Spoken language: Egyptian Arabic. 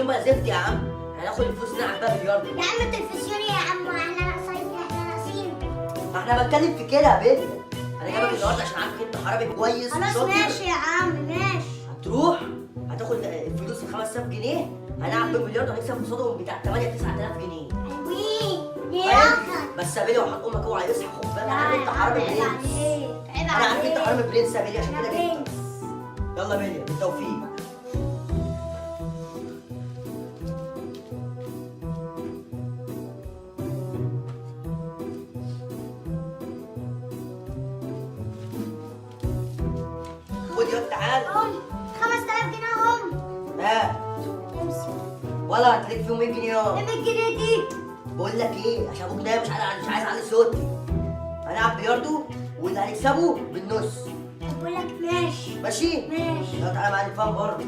تلفزيون بقى زفت يا عم، هناخد الفلوس نلعب بقى بلياردو. يا عم التلفزيون يا عم، احنا ناقصين، احنا ناقصين. ما احنا بتكلم في كده يا بنت. انا جايبك ماشي. النهارده عشان عارفك انت حرامي كويس خلاص وشاطر. ماشي يا عم ماشي. هتروح هتاخد الفلوس ال 5000 جنيه هنلعب بيهم بلياردو، هنكسب قصادهم بتاع 8 9000 جنيه. حلوين. فاهم؟ بس يا بيلي وحط امك اوعى يصحى، خد بالك انا عارف انت حرامي عيب برنس. عليك، عيب انا عارف انت عليك. حرامي برنس يا بيلي، عشان أنا كده جبتك. برنس. يلا بيلي بالتوفيق. خد يا تعالى. هم 5000 جنيه هم. ها امسك. ولا هتليك فيهم 100 جنيه اهو. ايه 100 جنيه دي؟ بقول لك ايه، عشان ابوك نايم مش عايز اعلي صوتي. هنلعب بلياردو واللي هنكسبه بالنص. بقول لك ماشي. ماشي؟ ماشي. يلا تعالى معايا نفهم برضه.